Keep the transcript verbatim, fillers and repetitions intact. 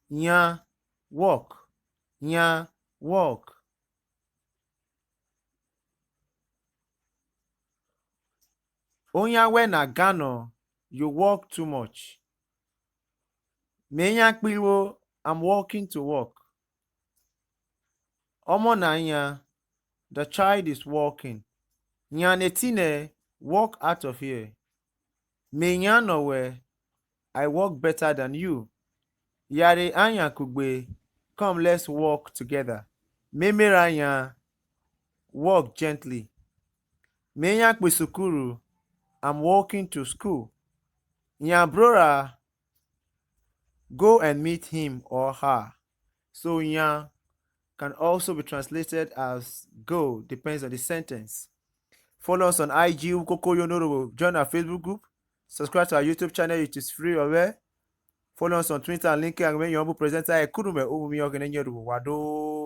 Yan, walk. Yan, walk. Oyan wẹ na ganọ, you walk too much. Me yan kpirvwo, I'm walking to work. Ọmọ na yan, the child is walking. Yan etinẹ, walk out of here. Me yan nọ wẹ, I walk better than you. Yare ayan kugbe, come, let's walk together. Me me ra yan, walk gently. Me yan kpo isukuru, I'm walking to school. Yan bro ra, go and meet him or her. So yan can also be translated as go, depends on the sentence. Follow us on I G, Ukoko Yonorobo. Join our Facebook group. Subscribe to our YouTube channel, it is free. Ove. Follow us on Twitter and LinkedIn. And when you presenter, Ekurume, Uvumi Ogene Nyerubu Wado.